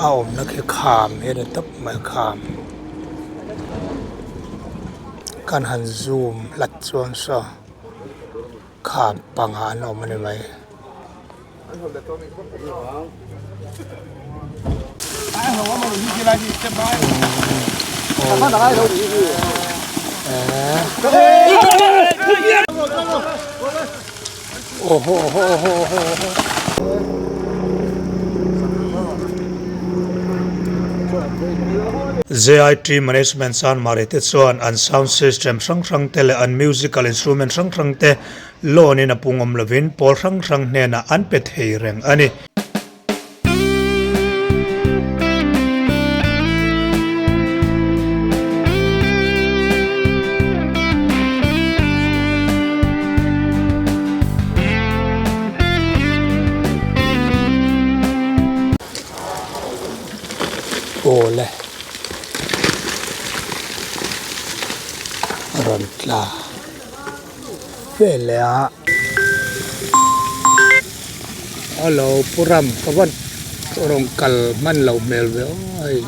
A awmna khi kham hi a ni tawp mai kham kan han zoom hlat chuan saw kham pangah an awm a ni mai. JIT Management Chanmari te chuan an sound system hrang hrang te leh an musical instrument hrang hrang te loan in a pung awm lovin pawl hrang hrang hnenah an pe thei reng a ni. Awle a rawn tla vel leh a hello pu ram ka van rawn kal hman loh hmel ve aw hei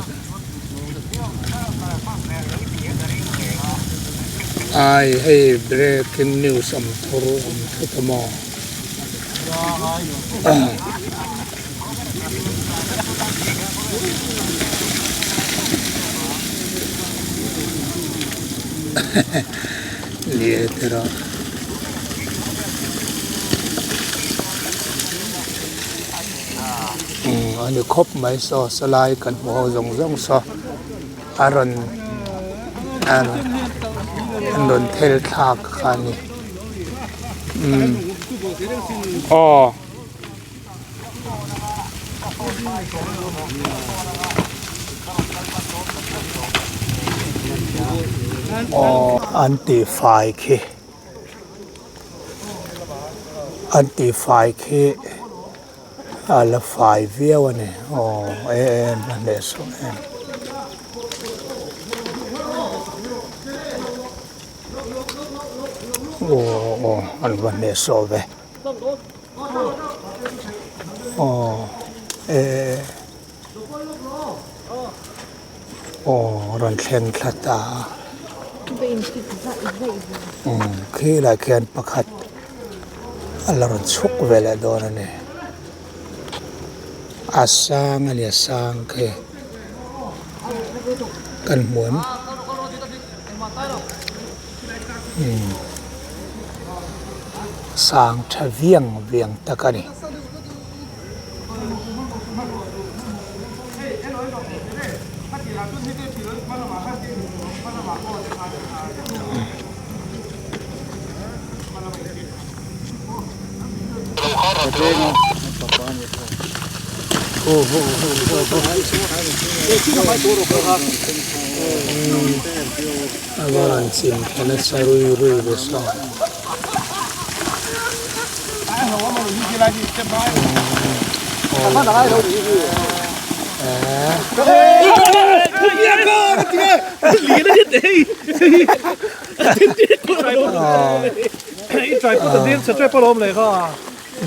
ai hei breaking news awm thur awm thut a maw. Lie tira umm a ni khawp mai saw sawlai kan hmu ho zawng zawng saw a rawn a rawn thel thlak kha a ni umm aw. Aw an tihfai khi an tihfai khi a la fai viau a ni aw em a hnehsawh em. Aw aw an va hnehsawh ve. Aw eh aw rawn thleng thla ta a umm khilai khian pakhat a la rawn chhuk ve leh dawn a ni a sang a ni a sang khi kan hmu em. Sang tha viang viang tak a ni. A va rawn chim thla nasa rui rui ve saw.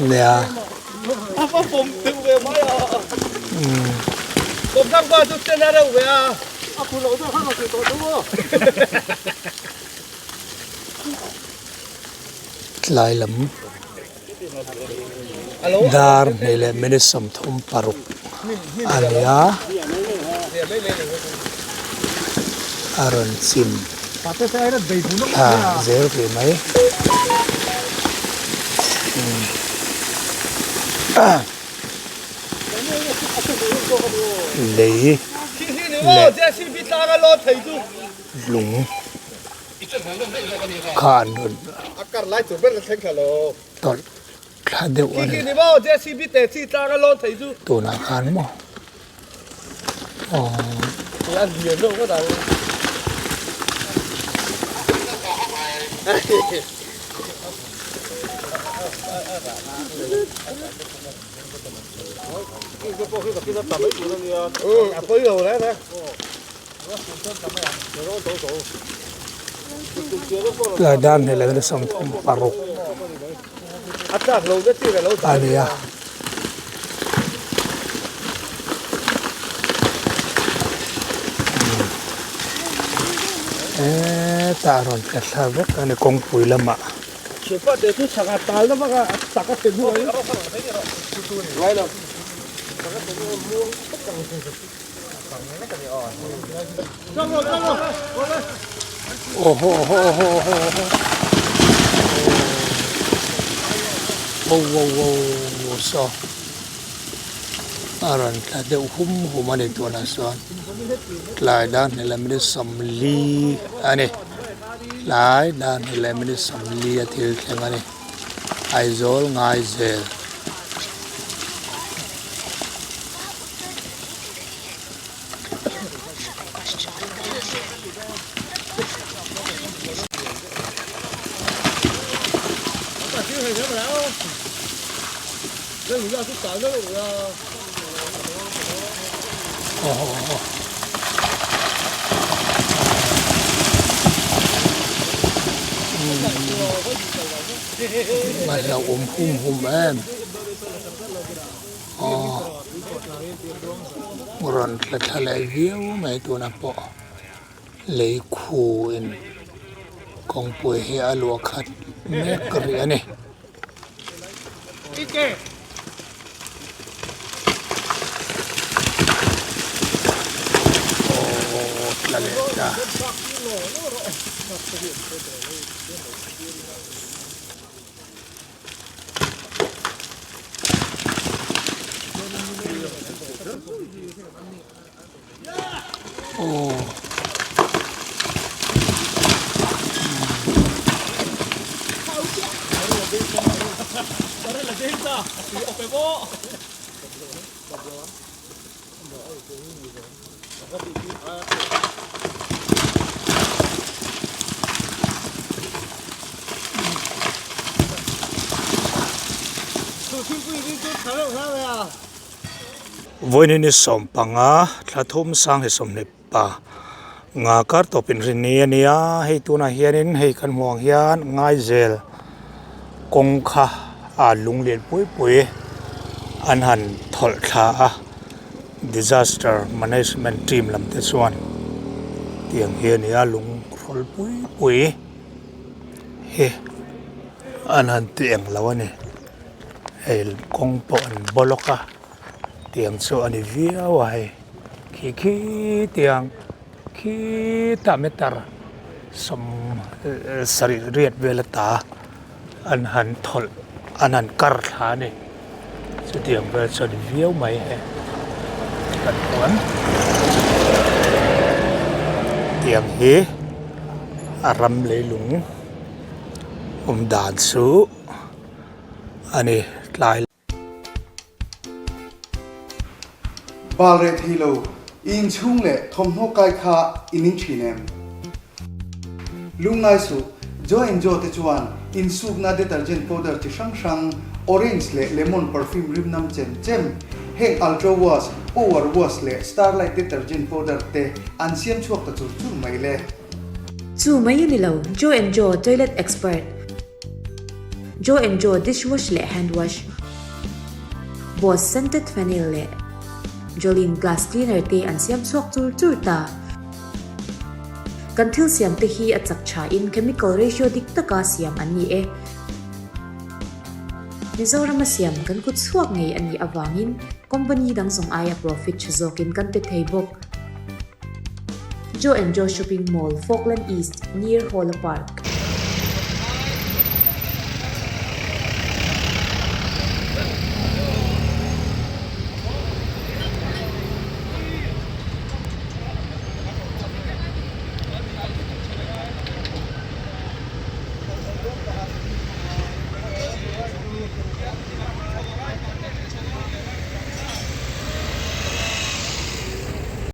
Nia. Tlai lam dar hnih leh minute 36 a ni a a rawn chim thla zel rih mai. Lei leh lung kha an rawn tawlh thla deuh a ni. Tunah khan maw aw. Tlai dan hmel leh 36 a ni a. Hetah a rawn tla thla vek a ni kawngpui lamah. Aw haw aw haw aw haw aw aw aw aw saw a rawn tla deuh hum hum a ni tunah chuan tlai dan hnih leh minute 40 a ni tlai dan hnih leh minute 40 a thil thleng a ni Aizawl Ngaizel. A hlauhawm hum hum em aw rawn tla thla leh viau mai tunah pawh lei khu in kawngpui hi a luah khat mek rih a ni. Aw tla leh ta. Aw. Vawiin hi ni 15 thla thum sang hi 25 nga kar tawp inrin ni a nia hei tunah hianin hei kan hmuh ang hian Ngaizel kawng kha a lung lian pui pui an han thawlh thla a disaster management team lam te chuan tiang hi a ni a lung hrawl pui pui hi an han ti eng lo a ni hei kawng pawh an block a tiang chu a ni viau a hei khi khi tiang khitah meter 70 riat vel ata an han thawlh an han kar thla a ni chutiang vel chu a ni viau mai hei kan hmu ang tiang hi a ram leilung awm dan chu a ni tlai. Bal reh thei lo, i inchhung leh thawmhnaw kai kha i ning thin em? Lungngai suh, Joe and Joe te chuan insukna detergent powder chi hrang hrang, orange leh lemon perfume rim nam chem chem, heng Ultra Wash, Power Wash leh Starlight detergent powder te an siam chhuak ta chur chur mai le. Chu mai a ni lo, Joe and Joe toilet expert. Joe and Joe dishwash leh hand wash, Boss scented phenyl leh Jolene glass cleaner te an siam chhuak chur chur ta. Kan thil siam te hi a chak tha in chemical ratio dik taka siam an ni e. Mizorama siam kan kut chhuak ngei a nih avangin company dang zawng aia profit tha zawkin kan pe thei bawk. Joe and Joe Shopping Mall, Falkland East, near Hawla Park.